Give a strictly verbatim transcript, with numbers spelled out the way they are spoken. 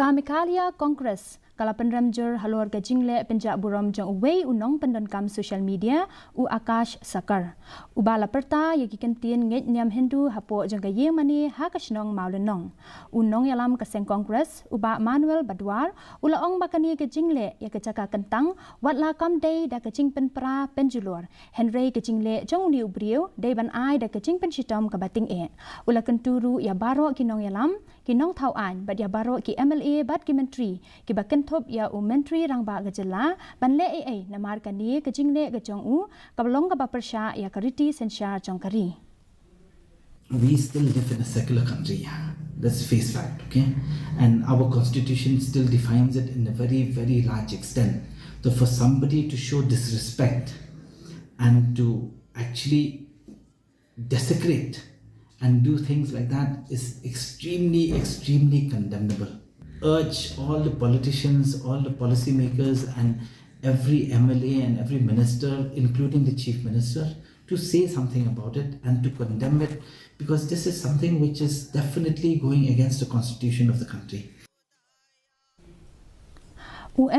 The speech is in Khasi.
Ka Meghalaya Congress ka la pynrem jur halor ka jingleh pynjah burom jong uwei u nongpyndonkam social media, u Akash Sarkar, uba la pyrta ïa ki kyntien ngeit niam Hindu hapoh jong ka ïingmane ha ka shnong Mawlynnong. U nongïalam ka seng Congress, u Bah Manuel Badwar, u la ong ba kane ka jingleh ïa ka jaka kyntang wat la kam dei da ka jingpynpra pynjulor, hynrei ka jingleh jong une u briew dei ban ai da ka jingpynshitom kaba tyngeh. U la kyntu ruh ïa baroh ki nongïalam, ki nongthaw aiñ bad ïa baroh ki M L A bad ki myntri kiba kynthup ïa u Myntri Rangbah ka jylla ban leh ei ei namar kane ka jingleh ka jong u ka long kaba pyrshah ïa ka riti synshar jong ka ri. We still live in a secular country. Let's face fact, okay? And our constitution still defines it in a very, very large extent. So for somebody to show disrespect and to actually desecrate and do things like that is extremely, extremely condemnable. Urge all the politicians, all the policymakers, and every M L A and every minister, including the chief minister, to say something about it and to condemn it, because this is something which is definitely going against the constitution of the country. U M